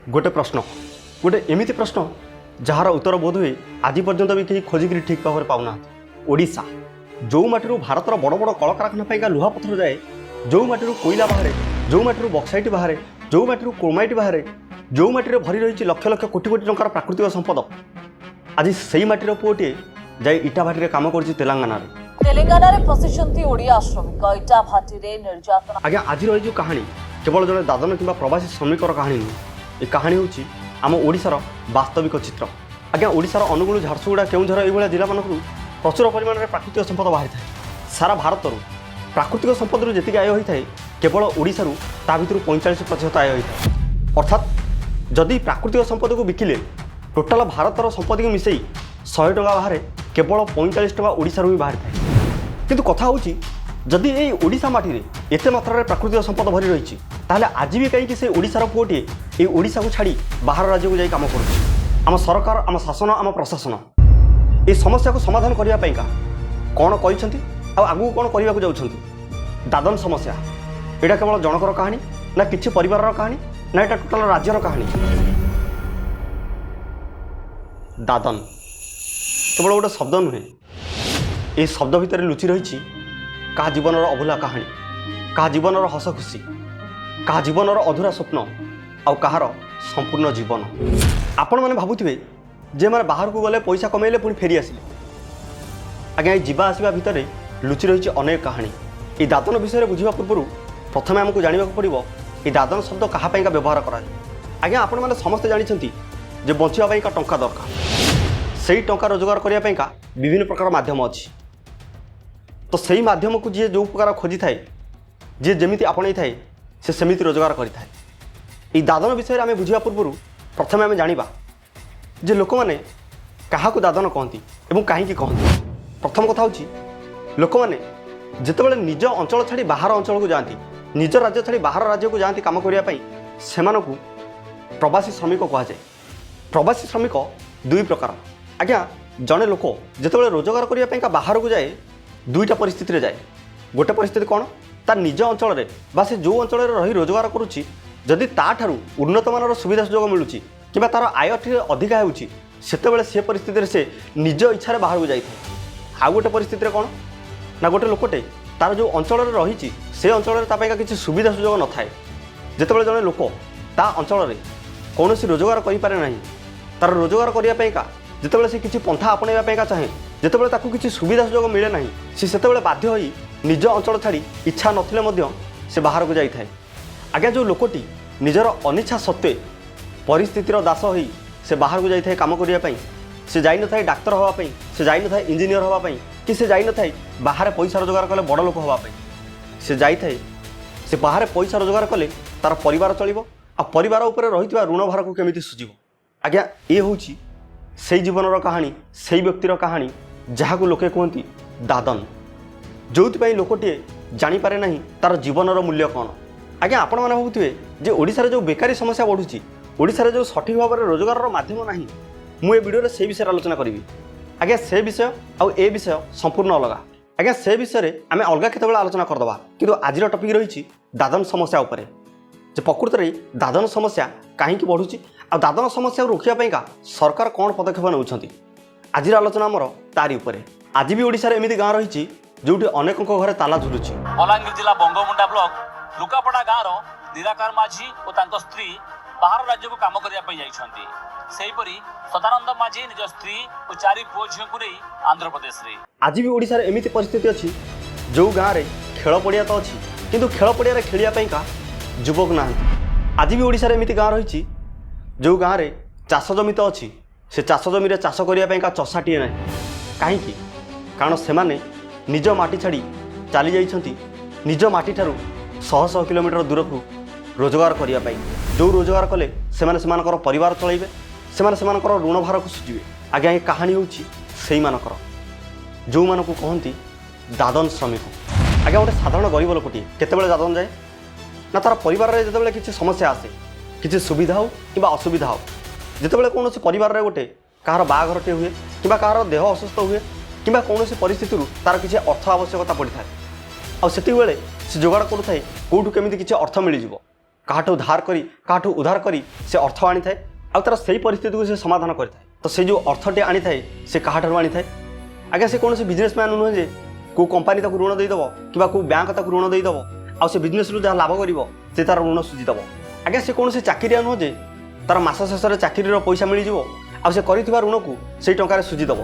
ଗୋଟେ ପ୍ରଶ୍ନ, ଗୋଟେ ଏମିତି ପ୍ରଶ୍ନ ଯାହାର ଉତ୍ତର ବୋଧହୁଏ ଆଜି ପର୍ଯ୍ୟନ୍ତ ବି କେହି ଖୋଜିକିରି ଠିକ୍ ଭାବରେ ପାଉନାହାନ୍ତି। ଓଡ଼ିଶା, ଯେଉଁ ମାଟିରୁ ଭାରତର ବଡ଼ ବଡ଼ କଳକାରଖାନା ପାଇଁକା ଲୁହାପଥର ଯାଏ, ଯେଉଁ ମାଟିରୁ କୋଇଲା ବାହାରେ, ଯେଉଁ ମାଟିରୁ ବକ୍ସାଇଟ୍ ବାହାରେ, ଯେଉଁ ମାଟିରୁ କ୍ରୋମାଇଟ୍ ବାହାରେ, ଯେଉଁ ମାଟିରେ ଭରି ରହିଛି ଲକ୍ଷ ଲକ୍ଷ କୋଟି କୋଟି ଟଙ୍କାର ପ୍ରାକୃତିକ ସମ୍ପଦ, ଆଜି ସେଇ ମାଟିର ପୁଅଟିଏ ଯାଇ ଇଟା ଭାଟିରେ କାମ କରୁଛି ତେଲେଙ୍ଗାନାରେ। ତେଲେଙ୍ଗାନାରେ ଫସିଛନ୍ତି ଓଡ଼ିଆ ଶ୍ରମିକ। ଇଟା ଭାଟିରେ ନିର୍ଯାତନା। ଆଜ୍ଞା, ଆଜିର ଏଇ ଯେଉଁ କାହାଣୀ କେବଳ ଜଣେ ଦାଦନ କିମ୍ବା ପ୍ରବାସୀ ଶ୍ରମିକର କାହାଣୀ ନୁହେଁ। ଏ କାହାଣୀ ହେଉଛି ଆମ ଓଡ଼ିଶାର ବାସ୍ତବିକ ଚିତ୍ର। ଆଜ୍ଞା, ଓଡ଼ିଶାର ଅନୁଗୁଳ, ଝାରସୁଗୁଡ଼ା, କେଉଁଝର ଏଇଭଳିଆ ଜିଲ୍ଲାମାନଙ୍କରୁ ପ୍ରଚୁର ପରିମାଣରେ ପ୍ରାକୃତିକ ସମ୍ପଦ ବାହାରିଥାଏ। ସାରା ଭାରତରୁ ପ୍ରାକୃତିକ ସମ୍ପଦରୁ ଯେତିକି ଆୟ ହୋଇଥାଏ, କେବଳ ଓଡ଼ିଶାରୁ ତା ଭିତରୁ 45% ଆୟ ହୋଇଥାଏ। ଅର୍ଥାତ୍ ଯଦି ପ୍ରାକୃତିକ ସମ୍ପଦକୁ ବିକିଲେ ଟୋଟାଲ ଭାରତର ସମ୍ପତ୍ତିକୁ ମିଶାଇ 100 ଟଙ୍କା ବାହାରେ, କେବଳ 45 ଟଙ୍କା ଓଡ଼ିଶାରୁ ହିଁ ବାହାରିଥାଏ। କିନ୍ତୁ କଥା ହେଉଛି, ଯଦି ଏଇ ଓଡ଼ିଶା ମାଟିରେ ଏତେ ମାତ୍ରାରେ ପ୍ରାକୃତିକ ସମ୍ପଦ ଭରି ରହିଛି, ତାହେଲେ ଆଜି ବି କାହିଁକି ସେ ଓଡ଼ିଶାର ପୁଅଟିଏ ଏଇ ଓଡ଼ିଶାକୁ ଛାଡ଼ି ବାହାର ରାଜ୍ୟକୁ ଯାଇ କାମ କରୁଛି? ଆମ ସରକାର, ଆମ ଶାସନ, ଆମ ପ୍ରଶାସନ ଏ ସମସ୍ୟାକୁ ସମାଧାନ କରିବା ପାଇଁକା କ'ଣ କରିଛନ୍ତି ଆଉ ଆଗକୁ କ'ଣ କରିବାକୁ ଯାଉଛନ୍ତି? ଦାଦନ ସମସ୍ୟା, ଏଇଟା କେବଳ ଜଣକର କାହାଣୀ ନା କିଛି ପରିବାରର କାହାଣୀ ନା ଏଇଟା ଟୋଟାଲ ରାଜ୍ୟର କାହାଣୀ? ଦାଦନ କେବଳ ଗୋଟେ ଶବ୍ଦ ନୁହେଁ। ଏହି ଶବ୍ଦ ଭିତରେ ଲୁଚି ରହିଛି କାହା ଜୀବନର ଅଭୁଲା କାହାଣୀ, କାହା ଜୀବନର ହସ ଖୁସି, କାହା ଜୀବନର ଅଧୁରା ସ୍ୱପ୍ନ ଆଉ କାହାର ସମ୍ପୂର୍ଣ୍ଣ ଜୀବନ। ଆପଣମାନେ ଭାବୁଥିବେ ଯେ ଏମାନେ ବାହାରକୁ ଗଲେ, ପଇସା କମେଇଲେ, ପୁଣି ଫେରି ଆସିଲେ। ଆଜ୍ଞା, ଏଇ ଯିବା ଆସିବା ଭିତରେ ଲୁଚି ରହିଛି ଅନେକ କାହାଣୀ। ଏଇ ଦାଦନ ବିଷୟରେ ବୁଝିବା ପୂର୍ବରୁ ପ୍ରଥମେ ଆମକୁ ଜାଣିବାକୁ ପଡ଼ିବ, ଏଇ ଦାଦନ ଶବ୍ଦ କାହା ପାଇଁକା ବ୍ୟବହାର କରାଯାଏ। ଆଜ୍ଞା, ଆପଣମାନେ ସମସ୍ତେ ଜାଣିଛନ୍ତି ଯେ ବଞ୍ଚିବା ପାଇଁକା ଟଙ୍କା ଦରକାର। ସେଇ ଟଙ୍କା ରୋଜଗାର କରିବା ପାଇଁକା ବିଭିନ୍ନ ପ୍ରକାର ମାଧ୍ୟମ ଅଛି। ତ ସେଇ ମାଧ୍ୟମକୁ ଯିଏ ଯେଉଁ ପ୍ରକାର ଖୋଜିଥାଏ, ଯିଏ ଯେମିତି ଆପଣେଇଥାଏ, ସେ ସେମିତି ରୋଜଗାର କରିଥାଏ। ଏଇ ଦାଦନ ବିଷୟରେ ଆମେ ବୁଝିବା ପୂର୍ବରୁ ପ୍ରଥମେ ଆମେ ଜାଣିବା ଯେ ଲୋକମାନେ କାହାକୁ ଦାଦନ କହନ୍ତି ଏବଂ କାହିଁକି କହନ୍ତି। ପ୍ରଥମ କଥା ହେଉଛି, ଲୋକମାନେ ଯେତେବେଳେ ନିଜ ଅଞ୍ଚଳ ଛାଡ଼ି ବାହାର ଅଞ୍ଚଳକୁ ଯାଆନ୍ତି, ନିଜ ରାଜ୍ୟ ଛାଡ଼ି ବାହାର ରାଜ୍ୟକୁ ଯାଆନ୍ତି କାମ କରିବା ପାଇଁ, ସେମାନଙ୍କୁ ପ୍ରବାସୀ ଶ୍ରମିକ କୁହାଯାଏ। ପ୍ରବାସୀ ଶ୍ରମିକ ଦୁଇ ପ୍ରକାର। ଆଜ୍ଞା, ଜଣେ ଲୋକ ଯେତେବେଳେ ରୋଜଗାର କରିବା ପାଇଁକା ବାହାରକୁ ଯାଏ, ଦୁଇଟା ପରିସ୍ଥିତିରେ ଯାଏ। ଗୋଟେ ପରିସ୍ଥିତି କ'ଣ? ତା ନିଜ ଅଞ୍ଚଳରେ ବା ସେ ଯେଉଁ ଅଞ୍ଚଳରେ ରହି ରୋଜଗାର କରୁଛି, ଯଦି ତାଠାରୁ ଉନ୍ନତମାନର ସୁବିଧା ସୁଯୋଗ ମିଳୁଛି କିମ୍ବା ତା'ର ଆୟ ଟିକେ ଅଧିକା ହେଉଛି, ସେତେବେଳେ ସେ ପରିସ୍ଥିତିରେ ସେ ନିଜ ଇଚ୍ଛାରେ ବାହାରକୁ ଯାଇଥାଏ। ଆଉ ଗୋଟେ ପରିସ୍ଥିତିରେ କ'ଣ ନା, ଗୋଟେ ଲୋକଟେ ତାର ଯେଉଁ ଅଞ୍ଚଳରେ ରହିଛି, ସେ ଅଞ୍ଚଳରେ ତା ପାଇଁକା କିଛି ସୁବିଧା ସୁଯୋଗ ନଥାଏ। ଯେତେବେଳେ ଜଣେ ଲୋକ ତା ଅଞ୍ଚଳରେ କୌଣସି ରୋଜଗାର କରିପାରେ ନାହିଁ, ତାର ରୋଜଗାର କରିବା ପାଇଁକା ଯେତେବେଳେ ସେ କିଛି ପନ୍ଥା ଆପଣେଇବା ପାଇଁକା ଚାହେଁ, ଯେତେବେଳେ ତାକୁ କିଛି ସୁବିଧା ସୁଯୋଗ ମିଳେ ନାହିଁ, ସେ ସେତେବେଳେ ବାଧ୍ୟ ହୋଇ ନିଜ ଅଞ୍ଚଳ ଛାଡ଼ି ଇଚ୍ଛା ନଥିଲେ ମଧ୍ୟ ସେ ବାହାରକୁ ଯାଇଥାଏ। ଆଜ୍ଞା, ଯେଉଁ ଲୋକଟି ନିଜର ଅନିଚ୍ଛା ସତ୍ତ୍ୱେ ପରିସ୍ଥିତିର ଦାସ ହୋଇ ସେ ବାହାରକୁ ଯାଇଥାଏ କାମ କରିବା ପାଇଁ, ସେ ଯାଇନଥାଏ ଡାକ୍ତର ହେବା ପାଇଁ, ସେ ଯାଇନଥାଏ ଇଞ୍ଜିନିୟର ହେବା ପାଇଁ କି ସେ ଯାଇନଥାଏ ବାହାରେ ପଇସା ରୋଜଗାର କଲେ ବଡ଼ ଲୋକ ହେବା ପାଇଁ। ସେ ଯାଇଥାଏ, ସେ ବାହାରେ ପଇସା ରୋଜଗାର କଲେ ତାର ପରିବାର ଚଳିବ ଆଉ ପରିବାର ଉପରେ ରହିଥିବା ଋଣ ଭାରକୁ କେମିତି ସୁଝିବ। ଆଜ୍ଞା, ଏ ହେଉଛି ସେଇ ଜୀବନର କାହାଣୀ, ସେଇ ବ୍ୟକ୍ତିର କାହାଣୀ, ଯାହାକୁ ଲୋକେ କୁହନ୍ତି ଦାଦନ, ଯେଉଁଥିପାଇଁ ଲୋକଟିଏ ଜାଣିପାରେ ନାହିଁ ତାର ଜୀବନର ମୂଲ୍ୟ କ'ଣ। ଆଜ୍ଞା, ଆପଣମାନେ ଭାବୁଥିବେ ଯେ ଓଡ଼ିଶାରେ ଯେଉଁ ବେକାରୀ ସମସ୍ୟା ବଢ଼ୁଛି, ଓଡ଼ିଶାରେ ଯେଉଁ ସଠିକ୍ ଭାବରେ ରୋଜଗାରର ମାଧ୍ୟମ ନାହିଁ, ମୁଁ ଏ ଭିଡ଼ିଓରେ ସେଇ ବିଷୟରେ ଆଲୋଚନା କରିବି। ଆଜ୍ଞା, ସେ ବିଷୟ ଆଉ ଏ ବିଷୟ ସମ୍ପୂର୍ଣ୍ଣ ଅଲଗା। ଆଜ୍ଞା, ସେ ବିଷୟରେ ଆମେ ଅଲଗା କେତେବେଳେ ଆଲୋଚନା କରିଦେବା। କିନ୍ତୁ ଆଜିର ଟପିକ୍ ରହିଛି ଦାଦନ ସମସ୍ୟା ଉପରେ, ଯେ ପ୍ରକୃତରେ ଦାଦନ ସମସ୍ୟା କାହିଁକି ବଢ଼ୁଛି ଆଉ ଦାଦନ ସମସ୍ୟାକୁ ରୋକିବା ପାଇଁକା ସରକାର କ'ଣ ପଦକ୍ଷେପ ନେଉଛନ୍ତି। ଆଜିର ଆଲୋଚନା ଆମର ତାରି ଉପରେ। ଆଜି ବି ଓଡ଼ିଶାରେ ଏମିତି ଗାଁ ରହିଛି, ଯେଉଁଠି ଅନେକଙ୍କ ଘରେ ତାଲା ଝୁଲୁଛି। ବଲାଙ୍ଗୀର ଜିଲ୍ଲା ବଙ୍ଗୋମୁଣ୍ଡା ବ୍ଲକ ଲୁକାପଡ଼ା ଗାଁର ନିରାକାର ମାଝୀ ଓ ତାଙ୍କ ସ୍ତ୍ରୀ ବାହାର ରାଜ୍ୟକୁ କାମ କରିବା ପାଇଁ ଯାଇଛନ୍ତି। ସେହିପରି ସଦାନନ୍ଦ ମାଝୀ ନିଜ ସ୍ତ୍ରୀ ଓ ଚାରି ପୁଅ ଝିଅଙ୍କୁ ନେଇ ଆନ୍ଧ୍ରପ୍ରଦେଶରେ। ଆଜି ବି ଓଡ଼ିଶାରେ ଏମିତି ପରିସ୍ଥିତି ଅଛି, ଯେଉଁ ଗାଁରେ ଖେଳ ପଡ଼ିଆ ତ ଅଛି, କିନ୍ତୁ ଖେଳ ପଡ଼ିଆରେ ଖେଳିବା ପାଇଁକା ଯୁବକ ନାହାନ୍ତି। ଆଜି ବି ଓଡ଼ିଶାରେ ଏମିତି ଗାଁ ରହିଛି, ଯେଉଁ ଗାଁରେ ଚାଷ ଜମି ତ ଅଛି, ସେ ଚାଷ ଜମିରେ ଚାଷ କରିବା ପାଇଁକା ଚଷାଟିଏ ନାହିଁ। କାହିଁକି? କାରଣ ସେମାନେ ନିଜ ମାଟି ଛାଡ଼ି ଚାଲି ଯାଇଛନ୍ତି ନିଜ ମାଟିଠାରୁ ଶହ ଶହ କିଲୋମିଟର ଦୂରକୁ ରୋଜଗାର କରିବା ପାଇଁ, ଯେଉଁ ରୋଜଗାର କଲେ ସେମାନେ ସେମାନଙ୍କର ପରିବାର ଚଳାଇବେ, ସେମାନେ ସେମାନଙ୍କର ଋଣ ଭାରକୁ ସୁଝିବେ। ଆଜ୍ଞା, ଏ କାହାଣୀ ହେଉଛି ସେଇମାନଙ୍କର, ଯେଉଁମାନଙ୍କୁ କହନ୍ତି ଦାଦନ ଶ୍ରମିକ। ଆଜ୍ଞା, ଗୋଟେ ସାଧାରଣ ଗରିବ ଲୋକଟିଏ କେତେବେଳେ ଦାଦନ ଯାଏ ନା, ତାର ପରିବାରରେ ଯେତେବେଳେ କିଛି ସମସ୍ୟା ଆସେ, କିଛି ସୁବିଧା ହେଉ କିମ୍ବା ଅସୁବିଧା ହେଉ, ଯେତେବେଳେ କୌଣସି ପରିବାରରେ ଗୋଟେ କାହାର ବାହାଘରଟିଏ ହୁଏ କିମ୍ବା କାହାର ଦେହ ଅସୁସ୍ଥ ହୁଏ କିମ୍ବା କୌଣସି ପରିସ୍ଥିତିରୁ ତାର କିଛି ଅର୍ଥ ଆବଶ୍ୟକତା ପଡ଼ିଥାଏ, ଆଉ ସେତିକିବେଳେ ସେ ଯୋଗାଡ଼ କରୁଥାଏ କେଉଁଠୁ କେମିତି କିଛି ଅର୍ଥ ମିଳିଯିବ। କାହାଠୁ ଧାର କରି, କାହାଠୁ ଉଧାର କରି ସେ ଅର୍ଥ ଆଣିଥାଏ ଆଉ ତା'ର ସେଇ ପରିସ୍ଥିତିକୁ ସେ ସମାଧାନ କରିଥାଏ। ତ ସେ ଯେଉଁ ଅର୍ଥଟି ଆଣିଥାଏ, ସେ କାହାଠାରୁ ଆଣିଥାଏ? ଆଜ୍ଞା, ସେ କୌଣସି ବିଜନେସମ୍ୟାନ୍ ନୁହେଁ ଯେ କେଉଁ କମ୍ପାନୀ ତାକୁ ଋଣ ଦେଇଦେବ କିମ୍ବା କେଉଁ ବ୍ୟାଙ୍କ ତାକୁ ଋଣ ଦେଇଦେବ ଆଉ ସେ ବିଜନେସରୁ ଯାହା ଲାଭ କରିବ, ସେ ତା'ର ଋଣ ସୁଝିଦେବ। ଆଜ୍ଞା, ସେ କୌଣସି ଚାକିରିଆ ନୁହଁ ଯେ ତା'ର ମାସ ଶେଷରେ ଚାକିରିର ପଇସା ମିଳିଯିବ ଆଉ ସେ କରିଥିବା ଋଣକୁ ସେଇ ଟଙ୍କାରେ ସୁଝିଦେବ।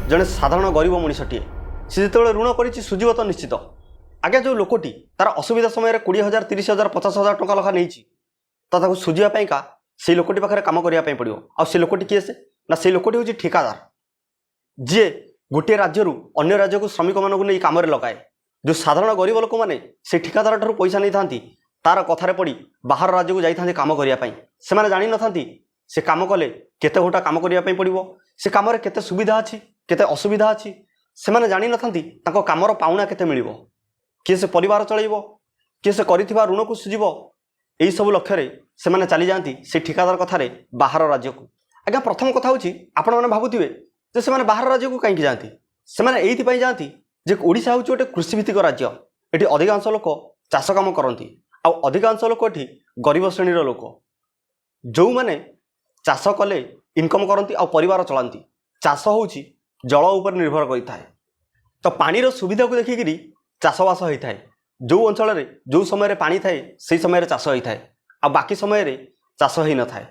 ଜଣେ ସାଧାରଣ ଗରିବ ମଣିଷଟିଏ, ସେ ଯେତେବେଳେ ଋଣ କରିଛି, ସୁଝିବ ତ ନିଶ୍ଚିତ। ଆଜ୍ଞା, ଯେଉଁ ଲୋକଟି ତାର ଅସୁବିଧା ସମୟରେ 20,000, 30,000, 50,000 ଟଙ୍କା ଲେଖା ନେଇଛି, ତ ତାକୁ ସୁଝିବା ପାଇଁକା ସେଇ ଲୋକଟି ପାଖରେ କାମ କରିବା ପାଇଁ ପଡ଼ିବ। ଆଉ ସେ ଲୋକଟି କିଏ ସେ ନା, ସେଇ ଲୋକଟି ହେଉଛି ଠିକାଦାର, ଯିଏ ଗୋଟିଏ ରାଜ୍ୟରୁ ଅନ୍ୟ ରାଜ୍ୟକୁ ଶ୍ରମିକମାନଙ୍କୁ ନେଇ କାମରେ ଲଗାଏ। ଯେଉଁ ସାଧାରଣ ଗରିବ ଲୋକମାନେ ସେ ଠିକାଦାର ଠାରୁ ପଇସା ନେଇଥାନ୍ତି, ତାର କଥାରେ ପଡ଼ି ବାହାର ରାଜ୍ୟକୁ ଯାଇଥାନ୍ତି କାମ କରିବା ପାଇଁ, ସେମାନେ ଜାଣିନଥାନ୍ତି ସେ କାମ କଲେ କେତେ ଘଣ୍ଟା କାମ କରିବା ପାଇଁ ପଡ଼ିବ, ସେ କାମରେ କେତେ ସୁବିଧା ଅଛି, କେତେ ଅସୁବିଧା ଅଛି। ସେମାନେ ଜାଣିନଥାନ୍ତି ତାଙ୍କ କାମର ପାଉଣା କେତେ ମିଳିବ, କିଏ ସେ ପରିବାର ଚଳେଇବ, କିଏ ସେ କରିଥିବା ଋଣକୁ ସୁଝିବ। ଏହିସବୁ ଲକ୍ଷ୍ୟରେ ସେମାନେ ଚାଲିଯାଆନ୍ତି ସେ ଠିକାଦାର କଥାରେ ବାହାର ରାଜ୍ୟକୁ। ଆଜ୍ଞା, ପ୍ରଥମ କଥା ହେଉଛି, ଆପଣମାନେ ଭାବୁଥିବେ ଯେ ସେମାନେ ବାହାର ରାଜ୍ୟକୁ କାହିଁକି ଯାଆନ୍ତି? ସେମାନେ ଏଇଥିପାଇଁ ଯାଆନ୍ତି ଯେ ଓଡ଼ିଶା ହେଉଛି ଗୋଟେ କୃଷିଭିତ୍ତିକ ରାଜ୍ୟ। ଏଠି ଅଧିକାଂଶ ଲୋକ ଚାଷ କାମ କରନ୍ତି ଆଉ ଅଧିକାଂଶ ଲୋକ ଏଠି ଗରିବ ଶ୍ରେଣୀର ଲୋକ, ଯେଉଁମାନେ ଚାଷ କଲେ ଇନକମ୍ କରନ୍ତି ଆଉ ପରିବାର ଚଳାନ୍ତି। ଚାଷ ହେଉଛି ଜଳ ଉପରେ ନିର୍ଭର କରିଥାଏ। ତ ପାଣିର ସୁବିଧାକୁ ଦେଖିକିରି ଚାଷବାସ ହୋଇଥାଏ। ଯେଉଁ ଅଞ୍ଚଳରେ ଯେଉଁ ସମୟରେ ପାଣି ଥାଏ, ସେଇ ସମୟରେ ଚାଷ ହୋଇଥାଏ ଆଉ ବାକି ସମୟରେ ଚାଷ ହୋଇନଥାଏ।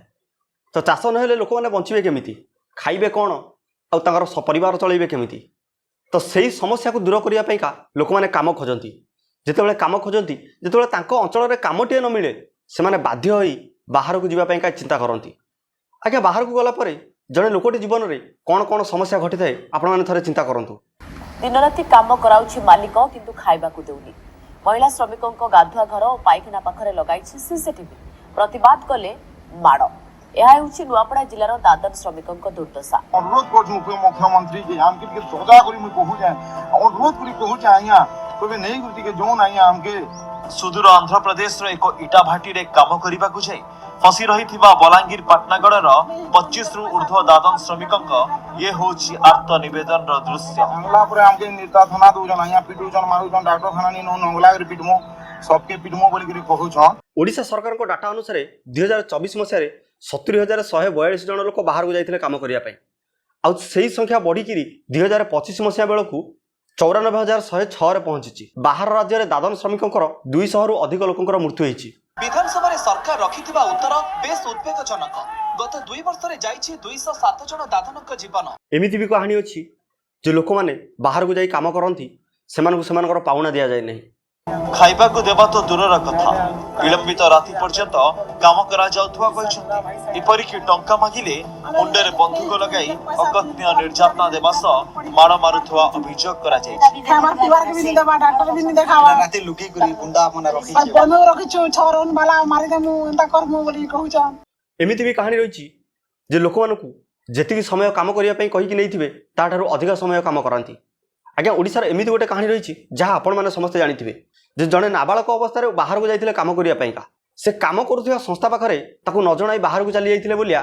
ତ ଚାଷ ନହେଲେ ଲୋକମାନେ ବଞ୍ଚିବେ କେମିତି, ଖାଇବେ କ'ଣ ଆଉ ତାଙ୍କର ପରିବାର ଚଳେଇବେ କେମିତି? ତ ସେଇ ସମସ୍ୟାକୁ ଦୂର କରିବା ପାଇଁକା ଲୋକମାନେ କାମ ଖୋଜନ୍ତି। ଯେତେବେଳେ କାମ ଖୋଜନ୍ତି, ଯେତେବେଳେ ତାଙ୍କ ଅଞ୍ଚଳରେ କାମଟିଏ ନ ମିଳେ, ସେମାନେ ବାଧ୍ୟ ହୋଇ ବାହାରକୁ ଯିବା ପାଇଁକା ଚିନ୍ତା କରନ୍ତି। ଆଜ୍ଞା, ବାହାରକୁ ଗଲା ପରେ ଜଣେ ଲୋକଟି ଜୀବନରେ କ'ଣ କ'ଣ ସମସ୍ୟା ଘଟିଥାଏ, ଆପଣମାନେ ଥରେ ଚିନ୍ତା କରନ୍ତୁ। ଦିନରାତି କାମ କରାଉଛି ମାଲିକ, କିନ୍ତୁ ଖାଇବାକୁ ଦେଉନି। ମହିଳା ଶ୍ରମିକଙ୍କ ଗାଧୁଆ ଘର ଓ ପାଇଖାନା ପାଖରେ ଲଗାଇଛି ସିସିଟିଭି। ପ୍ରତିବାଦ କଲେ ମାଡ଼। ଏହା ହେଉଛି ନୂଆପଡ଼ା ଜିଲ୍ଲାର ଦାଦନ ଶ୍ରମିକଙ୍କ ଦୁର୍ଦ୍ଦଶା। ଅନୁରୋଧ କରୁଛୁ ମୁଖ୍ୟମନ୍ତ୍ରୀ କି ଆମକେ ଟିକେ ସଜା କରି ମୁଇଁ କହୁଛେଁ, ଅନୁରୋଧ କରି କହୁଛେଁ ଆଜ୍ଞା, ତମେ ନେଇକରି ଟିକେ ଯୋଉନ୍ ଆଜ୍ଞା ଆମକେ। ସୁଦୂର ଆନ୍ଧ୍ରପ୍ରଦେଶର ଏକ ଇଟା ଭାଟିରେ କାମ କରିବାକୁ ଯାଇ ଫସି ରହିଥିବା ବଲାଙ୍ଗୀର ପାଟନାଗଡ଼ର 25ରୁ ଉର୍ଦ୍ଧ୍ୱ ଦାଦନ ଶ୍ରମିକଙ୍କ ଇଏ ହେଉଛି ଆର୍ତ୍ତ ନିବେଦନର ଦୃଶ୍ୟ। ଆଣିଲା ପରେ ଆମକେ ନିର୍ଯାତନା ଦଉଛନ୍ ଆଜ୍ଞା, ପିଟୁଛନ୍, ମାରୁଛନ୍। ଡାକ୍ତରଖାନା ନି ନଉନ୍, ନଙ୍ଗଲା କରି ପିଟମୁ, ସବକେ ପିଟମୁ ବୋଲିକରି କହୁଛନ୍। ଓଡ଼ିଶା ସରକାରଙ୍କ ଡାଟା ଅନୁସାରେ 2024 ମସିହାରେ 70,142 ଜଣ ଲୋକ ବାହାରକୁ ଯାଇଥିଲେ କାମ କରିବା ପାଇଁ। ଆଉ ସେଇ ସଂଖ୍ୟା ବଢ଼ିକିରି 2025 ମସିହା ବେଳକୁ 94,106ରେ ପହଞ୍ଚିଛି। ବାହାର ରାଜ୍ୟରେ ଦାଦନ ଶ୍ରମିକଙ୍କର 200ରୁ ଅଧିକ ଲୋକଙ୍କର ମୃତ୍ୟୁ ହୋଇଛି। ବିଧାନସଭାରେ ସରକାର ରଖିଥିବା ଉତ୍ତର ବେଶ ଉଦ୍ବେଗଜନକ। ଗତ 2 ବର୍ଷରେ ଯାଇଛି 207 ଜଣ ଦାଦନଙ୍କ ଜୀବନ। ଏମିତି ବି କାହାଣୀ ଅଛି ଯେ ଲୋକମାନେ ବାହାରକୁ ଯାଇ କାମ କରନ୍ତି, ସେମାନଙ୍କୁ ସେମାନଙ୍କର ପାଉଣା ଦିଆଯାଏ ନାହିଁ। ଖାଇବାକୁ ଦେବା ତ ଦୂରର କଥା, ବିଳମ୍ବିତ ରାତି ପର୍ଯ୍ୟନ୍ତ କାମ କରାଯାଉଥିବା କହିଛନ୍ତି। ଏପରିକି ଟଙ୍କା ମାଗିଲେ ମୁଣ୍ଡରେ ବନ୍ଧୁକ ଲଗାଇ ଅକଥନୀୟ ନିର୍ଯାତନା ଦେବା ସହ ମାଡ଼ ମାରୁଥିବା ଅଭିଯୋଗ କରାଯାଇଛି। ଖାଇବାର ପିଇବାର ବି ନି ଦେବା, ଡାକ୍ତର ବି ନି ଦେଖାବା। ରାତି ଲୁକି କରି ଗୁଣ୍ଡା ମାନେ আর ରଖିଛେ। ବନ୍ଧୁକ ରଖିଛୁ, ଛଅ ରନ୍ ବାଲା, ମାରିଦେମୁ, ଏନ୍ତା କରମୁ ବୋଲି କହୁଛନ୍। ଏମିତି ବି କାହାଣୀ ରହିଛି ଯେ ଲୋକମାନଙ୍କୁ ଯେତିକି ସମୟ କାମ କରିବା ପାଇଁ କହିକି ନେଇଥିବେ, ତାଠାରୁ ଅଧିକ ସମୟ କାମ କରାନ୍ତି। ଆଜ୍ଞା, ଓଡ଼ିଶାର ଏମିତି ଗୋଟେ କାହାଣୀ ରହିଛି ଯାହା ଆପଣମାନେ ସମସ୍ତେ ଜାଣିଥିବେ ଯେ ଜଣେ ନାବାଳକ ଅବସ୍ଥାରେ ବାହାରକୁ ଯାଇଥିଲେ କାମ କରିବା ପାଇଁକା। ସେ କାମ କରୁଥିବା ସଂସ୍ଥା ପାଖରେ ତାକୁ ନ ଜଣାଇ ବାହାରକୁ ଚାଲି ଯାଇଥିଲେ ବୋଲିଆ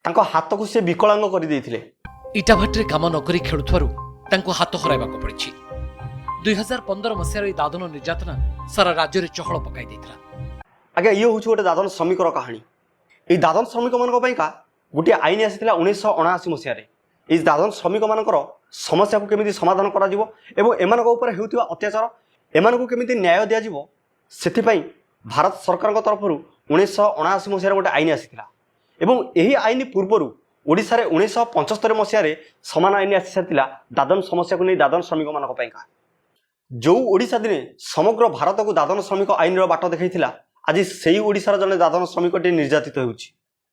ତାଙ୍କ ହାତକୁ ସେ ବିକଳାଙ୍ଗ କରିଦେଇଥିଲେ। ଇଟାଭାଟିରେ କାମ ନ କରି ଖେଳୁଥିବାରୁ ତାଙ୍କୁ ହାତ ହରାଇବାକୁ ପଡ଼ିଛି। 2015 ମସିହାର ଏହି ଦାଦନ ନିର୍ଯାତନା ସାରା ରାଜ୍ୟରେ ଚହଳ ପକାଇ ଦେଇଥିଲା। ଆଜ୍ଞା, ଇଏ ହେଉଛି ଗୋଟେ ଦାଦନ ଶ୍ରମିକର କାହାଣୀ। ଏଇ ଦାଦନ ଶ୍ରମିକମାନଙ୍କ ପାଇଁକା ଗୋଟିଏ ଆଇନ ଆସିଥିଲା 1979 ମସିହାରେ। ଏଇ ଦାଦନ ଶ୍ରମିକମାନଙ୍କର ସମସ୍ୟାକୁ କେମିତି ସମାଧାନ କରାଯିବ ଏବଂ ଏମାନଙ୍କ ଉପରେ ହେଉଥିବା ଅତ୍ୟାଚାର, ଏମାନଙ୍କୁ କେମିତି ନ୍ୟାୟ ଦିଆଯିବ, ସେଥିପାଇଁ ଭାରତ ସରକାରଙ୍କ ତରଫରୁ 1979 ମସିହାରେ ଗୋଟେ ଆଇନ ଆସିଥିଲା। ଏବଂ ଏହି ଆଇନ ପୂର୍ବରୁ ଓଡ଼ିଶାରେ 1975 ମସିହାରେ ସମାନ ଆଇନ ଆସିସାରିଥିଲା ଦାଦନ ସମସ୍ୟାକୁ ନେଇ, ଦାଦନ ଶ୍ରମିକମାନଙ୍କ ପାଇଁକା। ଯେଉଁ ଓଡ଼ିଶା ଦିନେ ସମଗ୍ର ଭାରତକୁ ଦାଦନ ଶ୍ରମିକ ଆଇନର ବାଟ ଦେଖାଇଥିଲା, ଆଜି ସେଇ ଓଡ଼ିଶାର ଜଣେ ଦାଦନ ଶ୍ରମିକଟି ନିର୍ଯାତିତ ହେଉଛି।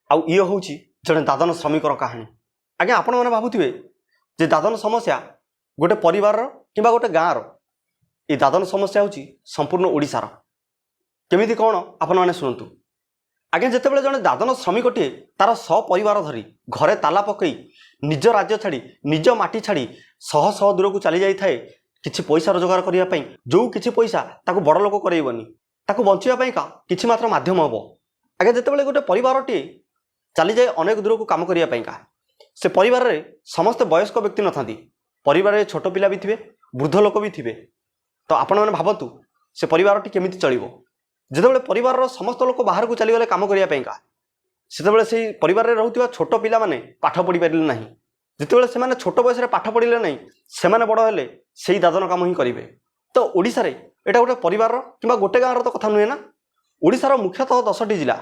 ଆଉ ଇଏ ହେଉଛି ଜଣେ ଦାଦନ ଶ୍ରମିକର କାହାଣୀ। ଆଜ୍ଞା, ଆପଣମାନେ ଭାବୁଥିବେ ଯେ ଦାଦନ ସମସ୍ୟା ଗୋଟେ ପରିବାରର କିମ୍ବା ଗୋଟେ ଗାଁର। ଏ ଦାଦନ ସମସ୍ୟା ହେଉଛି ସମ୍ପୂର୍ଣ୍ଣ ଓଡ଼ିଶାର। କେମିତି କ'ଣ, ଆପଣମାନେ ଶୁଣନ୍ତୁ। ଆଜ୍ଞା, ଯେତେବେଳେ ଜଣେ ଦାଦନ ଶ୍ରମିକଟିଏ ତାର ସପରିବାର ଧରି ଘରେ ତାଲା ପକାଇ ନିଜ ରାଜ୍ୟ ଛାଡ଼ି, ନିଜ ମାଟି ଛାଡ଼ି ଶହ ଶହ ଦୂରକୁ ଚାଲି ଯାଇଥାଏ କିଛି ପଇସା ରୋଜଗାର କରିବା ପାଇଁ, ଯେଉଁ କିଛି ପଇସା ତାକୁ ବଡ଼ ଲୋକ କରେଇବନି, ତାକୁ ବଞ୍ଚିବା ପାଇଁକା କିଛି ମାତ୍ର ମାଧ୍ୟମ ହେବ। ଆଜ୍ଞା, ଯେତେବେଳେ ଗୋଟେ ପରିବାରଟିଏ ଚାଲିଯାଏ ଅନେକ ଦୂରକୁ କାମ କରିବା ପାଇଁକା, ସେ ପରିବାରରେ ସମସ୍ତେ ବୟସ୍କ ବ୍ୟକ୍ତି ନଥାନ୍ତି। ପରିବାରରେ ଛୋଟ ପିଲା ବି ଥିବେ, ବୃଦ୍ଧ ଲୋକ ବି ଥିବେ। ତ ଆପଣମାନେ ଭାବନ୍ତୁ, ସେ ପରିବାରଟି କେମିତି ଚଳିବ? ଯେତେବେଳେ ପରିବାରର ସମସ୍ତ ଲୋକ ବାହାରକୁ ଚାଲିଗଲେ କାମ କରିବା ପାଇଁକା, ସେତେବେଳେ ସେଇ ପରିବାରରେ ରହୁଥିବା ଛୋଟ ପିଲାମାନେ ପାଠ ପଢ଼ିପାରିଲେ ନାହିଁ। ଯେତେବେଳେ ସେମାନେ ଛୋଟ ବୟସରେ ପାଠ ପଢ଼ିଲେ ନାହିଁ, ସେମାନେ ବଡ଼ ହେଲେ ସେଇ ଦାଦନ କାମ ହିଁ କରିବେ। ତ ଓଡ଼ିଶାରେ ଏଇଟା ଗୋଟେ ପରିବାରର କିମ୍ବା ଗୋଟେ ଗାଁର ତ କଥା ନୁହେଁ ନା। ଓଡ଼ିଶାର ମୁଖ୍ୟତଃ 10ଟି ଜିଲ୍ଲା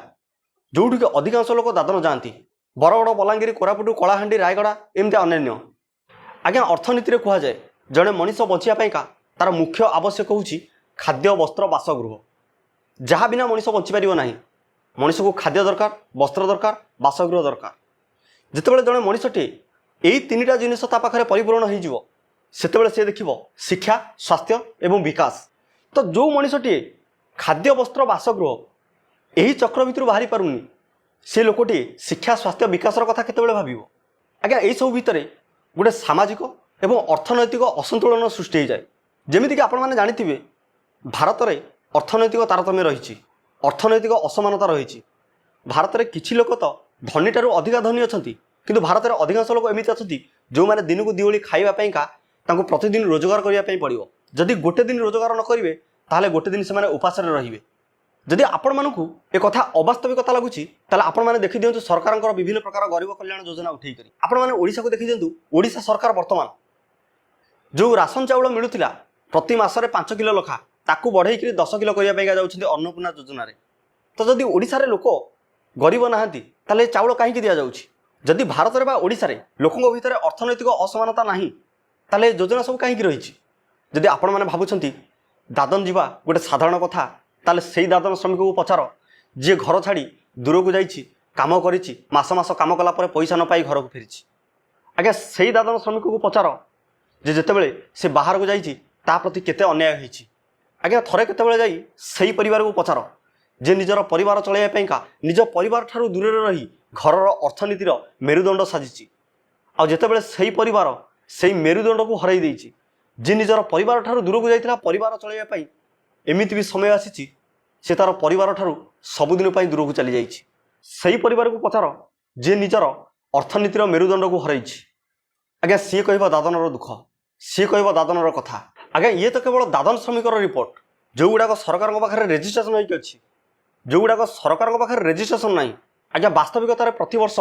ଯେଉଁଠିକି ଅଧିକାଂଶ ଲୋକ ଦାଦନ ଯାଆନ୍ତି, ବରଗଡ଼, ବଲାଙ୍ଗୀର, କୋରାପୁଟ, କଳାହାଣ୍ଡି, ରାୟଗଡ଼ା, ଏମିତି ଅନ୍ୟାନ୍ୟ। ଆଜ୍ଞା, ଅର୍ଥନୀତିରେ କୁହାଯାଏ, ଜଣେ ମଣିଷ ବଞ୍ଚିବା ପାଇଁକା ତାର ମୁଖ୍ୟ ଆବଶ୍ୟକ ହେଉଛି ଖାଦ୍ୟ, ବସ୍ତ୍ର, ବାସଗୃହ, ଯାହା ବିନା ମଣିଷ ବଞ୍ଚିପାରିବ ନାହିଁ। ମଣିଷକୁ ଖାଦ୍ୟ ଦରକାର, ବସ୍ତ୍ର ଦରକାର, ବାସଗୃହ ଦରକାର। ଯେତେବେଳେ ଜଣେ ମଣିଷଟିଏ ଏଇ ତିନିଟା ଜିନିଷ ତା ପାଖରେ ପରିପୂରଣ ହେଇଯିବ, ସେତେବେଳେ ସେ ଦେଖିବ ଶିକ୍ଷା, ସ୍ୱାସ୍ଥ୍ୟ ଏବଂ ବିକାଶ। ତ ଯେଉଁ ମଣିଷଟିଏ ଖାଦ୍ୟ, ବସ୍ତ୍ର, ବାସଗୃହ ଏହି ଚକ୍ର ଭିତରୁ ବାହାରି ପାରୁନି, ସେ ଲୋକଟିଏ ଶିକ୍ଷା, ସ୍ୱାସ୍ଥ୍ୟ, ବିକାଶର କଥା କେତେବେଳେ ଭାବିବ? ଆଜ୍ଞା, ଏଇସବୁ ଭିତରେ ଗୋଟେ ସାମାଜିକ ଏବଂ ଅର୍ଥନୈତିକ ଅସନ୍ତୁଳନ ସୃଷ୍ଟି ହେଇଯାଏ। ଯେମିତିକି ଆପଣମାନେ ଜାଣିଥିବେ, ଭାରତରେ ଅର୍ଥନୈତିକ ତାରତମ୍ୟ ରହିଛି, ଅର୍ଥନୈତିକ ଅସମାନତା ରହିଛି। ଭାରତରେ କିଛି ଲୋକ ତ ଧନୀଠାରୁ ଅଧିକା ଧନୀ ଅଛନ୍ତି, କିନ୍ତୁ ଭାରତରେ ଅଧିକାଂଶ ଲୋକ ଏମିତି ଅଛନ୍ତି ଯେଉଁମାନେ ଦିନକୁ ଦୁଇ ଓଳି ଖାଇବା ପାଇଁକା ତାଙ୍କୁ ପ୍ରତିଦିନ ରୋଜଗାର କରିବା ପାଇଁ ପଡ଼ିବ। ଯଦି ଗୋଟେ ଦିନ ରୋଜଗାର ନ କରିବେ, ତାହେଲେ ଗୋଟେ ଦିନ ସେମାନେ ଉପାସରେ ରହିବେ। ଯଦି ଆପଣମାନଙ୍କୁ ଏ କଥା ଅବାସ୍ତବିକତା ଲାଗୁଛି, ତାହେଲେ ଆପଣମାନେ ଦେଖିଦିଅନ୍ତୁ ସରକାରଙ୍କର ବିଭିନ୍ନ ପ୍ରକାର ଗରିବ କଲ୍ୟାଣ ଯୋଜନା ଉଠେଇକରି। ଆପଣମାନେ ଓଡ଼ିଶାକୁ ଦେଖିଦିଅନ୍ତୁ। ଓଡ଼ିଶା ସରକାର ବର୍ତ୍ତମାନ ଯେଉଁ ରାସନ ଚାଉଳ ମିଳୁଥିଲା ପ୍ରତି ମାସରେ 5 କିଲୋ ଲେଖା, ତାକୁ ବଢ଼େଇକିରି 10 କିଲୋ କରିବା ପାଇଁକା ଯାଉଛନ୍ତି ଅନ୍ନପୂର୍ଣ୍ଣା ଯୋଜନାରେ। ତ ଯଦି ଓଡ଼ିଶାରେ ଲୋକ ଗରିବ ନାହାନ୍ତି, ତାହେଲେ ଏ ଚାଉଳ କାହିଁକି ଦିଆଯାଉଛି? ଯଦି ଭାରତରେ ବା ଓଡ଼ିଶାରେ ଲୋକଙ୍କ ଭିତରେ ଅର୍ଥନୈତିକ ଅସମାନତା ନାହିଁ, ତାହେଲେ ଏ ଯୋଜନା ସବୁ କାହିଁକି ରହିଛି? ଯଦି ଆପଣମାନେ ଭାବୁଛନ୍ତି ଦାଦନ ଯିବା ଗୋଟେ ସାଧାରଣ କଥା, ତାହେଲେ ସେଇ ଦାଦନ ଶ୍ରମିକକୁ ପଚାର ଯିଏ ଘର ଛାଡ଼ି ଦୂରକୁ ଯାଇଛି, କାମ କରିଛି, ମାସ ମାସ କାମ କଲା ପରେ ପଇସା ନ ପାଇ ଘରକୁ ଫେରିଛି। ଆଜ୍ଞା, ସେଇ ଦାଦନ ଶ୍ରମିକକୁ ପଚାର ଯେ ଯେତେବେଳେ ସେ ବାହାରକୁ ଯାଇଛି, ତା ପ୍ରତି କେତେ ଅନ୍ୟାୟ ହେଇଛି। ଆଜ୍ଞା, ଥରେ କେତେବେଳେ ଯାଇ ସେଇ ପରିବାରକୁ ପଚାର ଯେ ନିଜର ପରିବାର ଚଳାଇବା ପାଇଁକା ନିଜ ପରିବାର ଠାରୁ ଦୂରରେ ରହି ଘରର ଅର୍ଥନୀତିର ମେରୁଦଣ୍ଡ ସାଜିଛି। ଆଉ ଯେତେବେଳେ ସେଇ ପରିବାର ସେଇ ମେରୁଦଣ୍ଡକୁ ହରାଇ ଦେଇଛି, ଯିଏ ନିଜର ପରିବାର ଠାରୁ ଦୂରକୁ ଯାଇଥିଲା ପରିବାର ଚଳାଇବା ପାଇଁ, ଏମିତି ବି ସମୟ ଆସିଛି ସେ ତାର ପରିବାର ଠାରୁ ସବୁଦିନ ପାଇଁ ଦୂରକୁ ଚାଲିଯାଇଛି। ସେଇ ପରିବାରକୁ ପଚାର ଯିଏ ନିଜର ଅର୍ଥନୀତିର ମେରୁଦଣ୍ଡକୁ ହରାଇଛି। ଆଜ୍ଞା, ସିଏ କହିବ ଦାଦନର ଦୁଃଖ, ସିଏ କହିବ ଦାଦନର କଥା। ଆଜ୍ଞା, ଇଏ ତ କେବଳ ଦାଦନ ଶ୍ରମିକର ରିପୋର୍ଟ, ଯେଉଁଗୁଡ଼ାକ ସରକାରଙ୍କ ପାଖରେ ରେଜିଷ୍ଟ୍ରେସନ ହେଇକି ଅଛି। ଯେଉଁଗୁଡ଼ାକ ସରକାରଙ୍କ ପାଖରେ ରେଜିଷ୍ଟ୍ରେସନ ନାହିଁ, ଆଜ୍ଞା, ବାସ୍ତବିକତାରେ ପ୍ରତିବର୍ଷ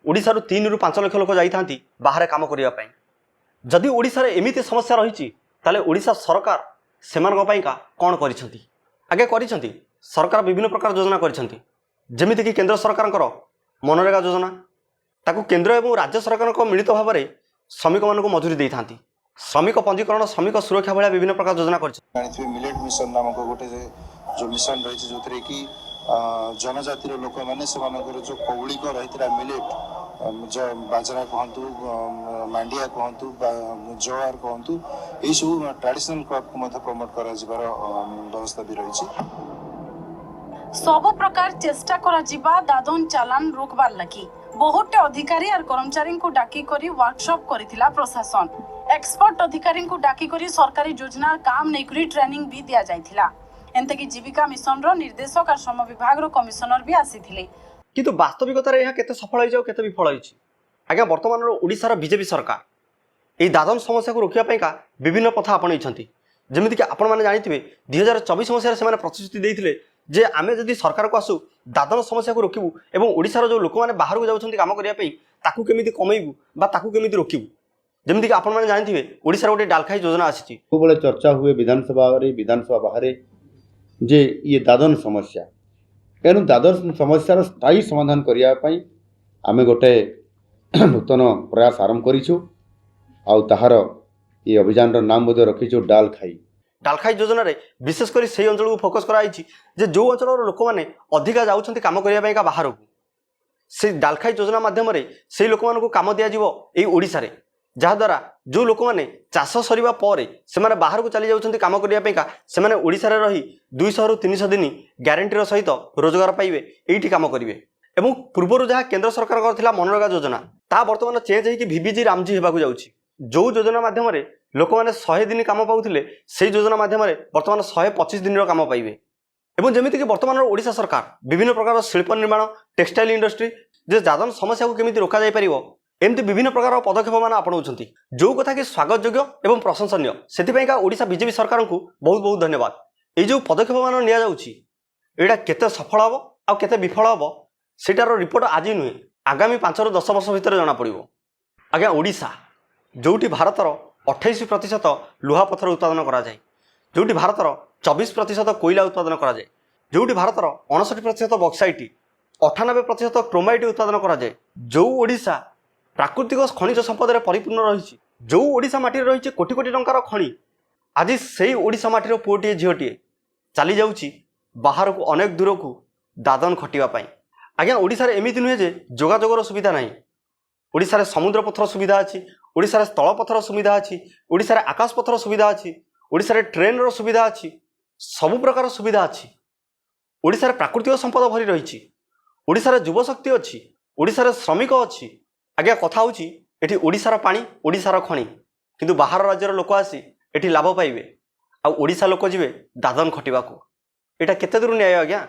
ଓଡ଼ିଶାରୁ 3ରୁ 5 ଲକ୍ଷ ଲୋକ ଯାଇଥାନ୍ତି ବାହାରେ କାମ କରିବା ପାଇଁ। ଯଦି ଓଡ଼ିଶାରେ ଏମିତି ସମସ୍ୟା ରହିଛି, ତାହେଲେ ଓଡ଼ିଶା ସରକାର ସେମାନଙ୍କ ପାଇଁକା କ'ଣ କରିଛନ୍ତି? ଆଜ୍ଞା, କରିଛନ୍ତି। ସରକାର ବିଭିନ୍ନ ପ୍ରକାର ଯୋଜନା କରିଛନ୍ତି, ଯେମିତିକି କେନ୍ଦ୍ର ସରକାରଙ୍କର ମନରେଗା ଯୋଜନା। ତାକୁ କେନ୍ଦ୍ର ଏବଂ ରାଜ୍ୟ ସରକାରଙ୍କ ମିଳିତ ଭାବରେ ଶ୍ରମିକମାନଙ୍କୁ ମଜୁରୀ ଦେଇଥାନ୍ତି। ଶ୍ରମିକ ପଞ୍ଜୀକରଣ, ଶ୍ରମିକ ସୁରକ୍ଷା ଭଳିଆ ବିଭିନ୍ନ ପ୍ରକାର ଯୋଜନା କରିଛନ୍ତି। ଜାଣିଥିବେ, ମିଲେଟ୍ ମିଶନ ନାମକ ଗୋଟେ ଯୋଉ ମିଶନ ରହିଛି, ଯୋଉଥିରେ କି ଜନଜାତିର ଲୋକମାନେ ସେମାନଙ୍କର ଯୋଉ କୌଳିକ ରହିଥିଲା ମିଲେଟ୍, ବାଜରା କୁହନ୍ତୁ, ମାଣ୍ଡିଆ କୁହନ୍ତୁ ବା ଜୋଆର କୁହନ୍ତୁ, ଏଇସବୁ ଟ୍ରାଡିସନାଲ କ୍ରପକୁ ମଧ୍ୟ ପ୍ରମୋଟ କରାଯିବାର ବ୍ୟବସ୍ଥା ବି ରହିଛି। ସବୁ ପ୍ରକାର ଚେଷ୍ଟା କରାଯିବା ଦାଦନ ଚାଲାଣ ରୋକବାର ଲାଗି। ବହୁତଟେ ଅଧିକାରୀ ଆର କର୍ମଚାରୀଙ୍କୁ ଡାକି କରି ୱାର୍କସପ୍ କରିଥିଲା ପ୍ରଶାସନ। ଏକ୍ସପର୍ଟ ଅଧିକାରୀଙ୍କୁ ଡାକି କରି ସରକାରୀ ଯୋଜନାର କାମ ନେଇକରି ଟ୍ରେନିଂ ବି ଦିଆଯାଇଥିଲା। ଏନ୍ତିକି ଜୀବିକା ମିଶନର ନିର୍ଦ୍ଦେଶକ ଆର ଶ୍ରମ ବିଭାଗର କମିଶନର ବି ଆସିଥିଲେ। କିନ୍ତୁ ବାସ୍ତବିକତାରେ ଏହା କେତେ ସଫଳ ହେଇଛି ଆଉ କେତେ ବିଫଳ ହେଇଛି? ଆଜ୍ଞା, ବର୍ତ୍ତମାନର ଓଡ଼ିଶାର ବିଜେପି ସରକାର ଏହି ଦାଦନ ସମସ୍ୟାକୁ ରୋକିବା ପାଇଁକା ବିଭିନ୍ନ ପନ୍ଥା ଆପଣେଇଛନ୍ତି। ଯେମିତିକି ଆପଣମାନେ ଜାଣିଥିବେ, 2024 ମସିହାରେ ସେମାନେ ପ୍ରତିଶ୍ରୁତି ଦେଇଥିଲେ ଯେ ଆମେ ଯଦି ସରକାରକୁ ଆସୁ, ଦାଦନ ସମସ୍ୟାକୁ ରୋକିବୁ ଏବଂ ଓଡ଼ିଶାର ଯେଉଁ ଲୋକମାନେ ବାହାରକୁ ଯାଉଛନ୍ତି କାମ କରିବା ପାଇଁ, ତାକୁ କେମିତି କମେଇବୁ ବା ତାକୁ କେମିତି ରୋକିବୁ। ଯେମିତିକି ଆପଣମାନେ ଜାଣିଥିବେ, ଓଡ଼ିଶାର ଗୋଟେ ଡାଲଖାଇ ଯୋଜନା ଆସିଛି। ସବୁବେଳେ ଚର୍ଚ୍ଚା ହୁଏ ବିଧାନସଭାରେ, ବିଧାନସଭା ବାହାରେ ଯେ ଇଏ ଦାଦନ ସମସ୍ୟା। ଏଣୁ ଦାଦନ ସମସ୍ୟାର ସ୍ଥାୟୀ ସମାଧାନ କରିବା ପାଇଁ ଆମେ ଗୋଟେ ନୂତନ ପ୍ରୟାସ ଆରମ୍ଭ କରିଛୁ ଆଉ ତାହାର ଏ ଅଭିଯାନର ନାମ ମଧ୍ୟ ରଖିଛୁ ଡାଲ ଖାଇ। ଡାଲଖାଇ ଯୋଜନାରେ ବିଶେଷ କରି ସେଇ ଅଞ୍ଚଳକୁ ଫୋକସ୍ କରାଯାଇଛି ଯେ ଯେଉଁ ଅଞ୍ଚଳର ଲୋକମାନେ ଅଧିକା ଯାଉଛନ୍ତି କାମ କରିବା ପାଇଁକା ବାହାରକୁ। ସେଇ ଡାଲଖାଇ ଯୋଜନା ମାଧ୍ୟମରେ ସେଇ ଲୋକମାନଙ୍କୁ କାମ ଦିଆଯିବ ଏଇ ଓଡ଼ିଶାରେ, ଯାହାଦ୍ୱାରା ଯେଉଁ ଲୋକମାନେ ଚାଷ ସରିବା ପରେ ସେମାନେ ବାହାରକୁ ଚାଲି ଯାଉଛନ୍ତି କାମ କରିବା ପାଇଁକା, ସେମାନେ ଓଡ଼ିଶାରେ ରହି 200ରୁ 300 ଦିନ ଗ୍ୟାରେଣ୍ଟିର ସହିତ ରୋଜଗାର ପାଇବେ, ଏଇଠି କାମ କରିବେ। ଏବଂ ପୂର୍ବରୁ ଯାହା କେନ୍ଦ୍ର ସରକାରଙ୍କର ଥିଲା ମନରେଗା ଯୋଜନା, ତାହା ବର୍ତ୍ତମାନ ଚେଞ୍ଜ ହେଇକି ଭିବିଜି ରାମଜୀ ହେବାକୁ ଯାଉଛି। ଯେଉଁ ଯୋଜନା ମାଧ୍ୟମରେ ଲୋକମାନେ 100 ଦିନ କାମ ପାଉଥିଲେ, ସେଇ ଯୋଜନା ମାଧ୍ୟମରେ ବର୍ତ୍ତମାନ 125 ଦିନର କାମ ପାଇବେ। ଏବଂ ଯେମିତିକି ବର୍ତ୍ତମାନର ଓଡ଼ିଶା ସରକାର ବିଭିନ୍ନ ପ୍ରକାର ଶିଳ୍ପ ନିର୍ମାଣ, ଟେକ୍ସଟାଇଲ ଇଣ୍ଡଷ୍ଟ୍ରି, ଯେ ଦାଦନ ସମସ୍ୟାକୁ କେମିତି ରୋକାଯାଇପାରିବ, ଏମିତି ବିଭିନ୍ନ ପ୍ରକାର ପଦକ୍ଷେପମାନ ଆପଣଉଛନ୍ତି, ଯେଉଁ କଥା କି ସ୍ୱାଗତ ଯୋଗ୍ୟ ଏବଂ ପ୍ରଶଂସନୀୟ। ସେଥିପାଇଁକା ଓଡ଼ିଶା ବିଜେପି ସରକାରଙ୍କୁ ବହୁତ ବହୁତ ଧନ୍ୟବାଦ। ଏଇ ଯେଉଁ ପଦକ୍ଷେପମାନ ନିଆଯାଉଛି, ଏଇଟା କେତେ ସଫଳ ହେବ ଆଉ କେତେ ବିଫଳ ହେବ, ସେଇଟାର ରିପୋର୍ଟ ଆଜି ନୁହେଁ, ଆଗାମୀ 5ରୁ 10 ବର୍ଷ ଭିତରେ ଜଣାପଡ଼ିବ। ଆଜ୍ଞା, ଓଡ଼ିଶା ଯେଉଁଠି ଭାରତର 28% ଲୁହାପଥର ଉତ୍ପାଦନ କରାଯାଏ, ଯେଉଁଠି ଭାରତର 24% କୋଇଲା ଉତ୍ପାଦନ କରାଯାଏ, ଯେଉଁଠି ଭାରତର 59% ବକ୍ସାଇଟ୍, 98% କ୍ରୋମାଇଟ୍ ଉତ୍ପାଦନ କରାଯାଏ, ଯେଉଁ ଓଡ଼ିଶା ପ୍ରାକୃତିକ ଖଣିଜ ସମ୍ପଦରେ ପରିପୂର୍ଣ୍ଣ ରହିଛି, ଯେଉଁ ଓଡ଼ିଶା ମାଟିରେ ରହିଛି କୋଟି କୋଟି ଟଙ୍କାର ଖଣି, ଆଜି ସେଇ ଓଡ଼ିଶା ମାଟିର ପୁଅଟିଏ ଝିଅଟିଏ ଚାଲି ଯାଉଛି ବାହାରକୁ, ଅନେକ ଦୂରକୁ ଦାଦନ ଖଟିବା ପାଇଁ। ଆଜ୍ଞା, ଓଡ଼ିଶାରେ ଏମିତି ନୁହେଁ ଯେ ଯୋଗାଯୋଗର ସୁବିଧା ନାହିଁ। ଓଡ଼ିଶାରେ ସମୁଦ୍ର ପଥର ସୁବିଧା ଅଛି, ଓଡ଼ିଶାରେ ସ୍ଥଳପଥର ସୁବିଧା ଅଛି, ଓଡ଼ିଶାରେ ଆକାଶପଥର ସୁବିଧା ଅଛି, ଓଡ଼ିଶାରେ ଟ୍ରେନ୍ର ସୁବିଧା ଅଛି, ସବୁ ପ୍ରକାର ସୁବିଧା ଅଛି। ଓଡ଼ିଶାରେ ପ୍ରାକୃତିକ ସମ୍ପଦ ଭରି ରହିଛି। ଓଡ଼ିଶାରେ ଯୁବଶକ୍ତି ଅଛି, ଓଡ଼ିଶାରେ ଶ୍ରମିକ ଅଛି। ଆଜ୍ଞା, କଥା ହେଉଛି ଏଠି ଓଡ଼ିଶାର ପାଣି, ଓଡ଼ିଶାର ଖଣି, କିନ୍ତୁ ବାହାର ରାଜ୍ୟର ଲୋକ ଆସି ଏଠି ଲାଭ ପାଇବେ ଆଉ ଓଡ଼ିଶା ଲୋକ ଯିବେ ଦାଦନ ଖଟିବାକୁ। ଏଇଟା କେତେ ଦୂର ନ୍ୟାୟ ଆଜ୍ଞା?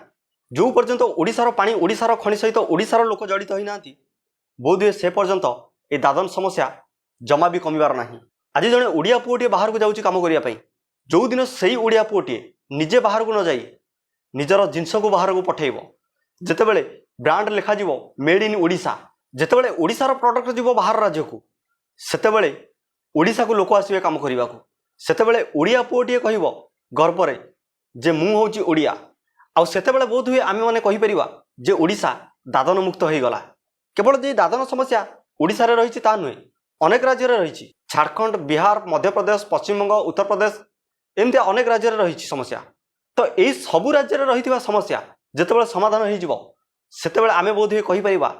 ଯେଉଁ ପର୍ଯ୍ୟନ୍ତ ଓଡ଼ିଶାର ପାଣି, ଓଡ଼ିଶାର ଖଣି ସହିତ ଓଡ଼ିଶାର ଲୋକ ଜଡ଼ିତ ହୋଇନାହାନ୍ତି, ବୋଧହୁଏ ସେ ପର୍ଯ୍ୟନ୍ତ ଏ ଦାଦନ ସମସ୍ୟା ଜମା ବି କମିବାର ନାହିଁ। ଆଜି ଜଣେ ଓଡ଼ିଆ ପୁଅଟିଏ ବାହାରକୁ ଯାଉଛି କାମ କରିବା ପାଇଁ। ଯେଉଁଦିନ ସେଇ ଓଡ଼ିଆ ପୁଅଟିଏ ନିଜେ ବାହାରକୁ ନ ଯାଇ ନିଜର ଜିନିଷକୁ ବାହାରକୁ ପଠାଇବ, ଯେତେବେଳେ ବ୍ରାଣ୍ଡ ଲେଖାଯିବ ମେଡ୍ ଇନ୍ ଓଡ଼ିଶା, ଯେତେବେଳେ ଓଡ଼ିଶାର ପ୍ରଡ଼କ୍ଟ ଯିବ ବାହାର ରାଜ୍ୟକୁ, ସେତେବେଳେ ଓଡ଼ିଶାକୁ ଲୋକ ଆସିବେ କାମ କରିବାକୁ। ସେତେବେଳେ ଓଡ଼ିଆ ପୁଅଟିଏ କହିବ ଗର୍ବରେ ଯେ ମୁଁ ହେଉଛି ଓଡ଼ିଆ। ଆଉ ସେତେବେଳେ ବୋଧ ହୁଏ ଆମେମାନେ କହିପାରିବା ଯେ ଓଡ଼ିଶା ଦାଦନ ମୁକ୍ତ ହୋଇଗଲା। କେବଳ ଯେ ଦାଦନ ସମସ୍ୟା ଓଡ଼ିଶାରେ ରହିଛି ତା ନୁହେଁ, ଅନେକ ରାଜ୍ୟରେ ରହିଛି। ଝାଡ଼ଖଣ୍ଡ, ବିହାର, ମଧ୍ୟପ୍ରଦେଶ, ପଶ୍ଚିମବଙ୍ଗ, ଉତ୍ତରପ୍ରଦେଶ, ଏମିତି ଅନେକ ରାଜ୍ୟରେ ରହିଛି ସମସ୍ୟା। ତ ଏଇ ସବୁ ରାଜ୍ୟରେ ରହିଥିବା ସମସ୍ୟା ଯେତେବେଳେ ସମାଧାନ ହୋଇଯିବ, ସେତେବେଳେ ଆମେ ବୋଧହୁଏ କହିପାରିବା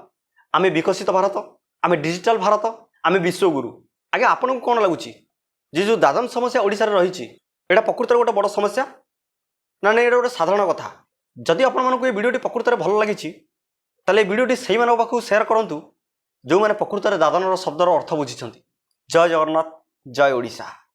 ଆମେ ବିକଶିତ ଭାରତ, ଆମେ ଡିଜିଟାଲ ଭାରତ, ଆମେ ବିଶ୍ୱଗୁରୁ। ଆଜ୍ଞା, ଆପଣଙ୍କୁ କ'ଣ ଲାଗୁଛି ଯେ ଯେଉଁ ଦାଦନ ସମସ୍ୟା ଓଡ଼ିଶାରେ ରହିଛି, ଏଇଟା ପ୍ରକୃତରେ ଗୋଟେ ବଡ଼ ସମସ୍ୟା ନା ନାଇଁ, ଏଇଟା ଗୋଟେ ସାଧାରଣ କଥା? ଯଦି ଆପଣମାନଙ୍କୁ ଏ ଭିଡ଼ିଓଟି ପ୍ରକୃତରେ ଭଲ ଲାଗିଛି, ତାହେଲେ ଏ ଭିଡ଼ିଓଟି ସେଇମାନଙ୍କ ପାଖକୁ ସେୟାର କରନ୍ତୁ ଯେଉଁମାନେ ପ୍ରକୃତରେ ଦାଦନର ଶବ୍ଦର ଅର୍ଥ ବୁଝିଛନ୍ତି। ଜୟ ଜଗନ୍ନାଥ, ଜୟ ଓଡ଼ିଶା।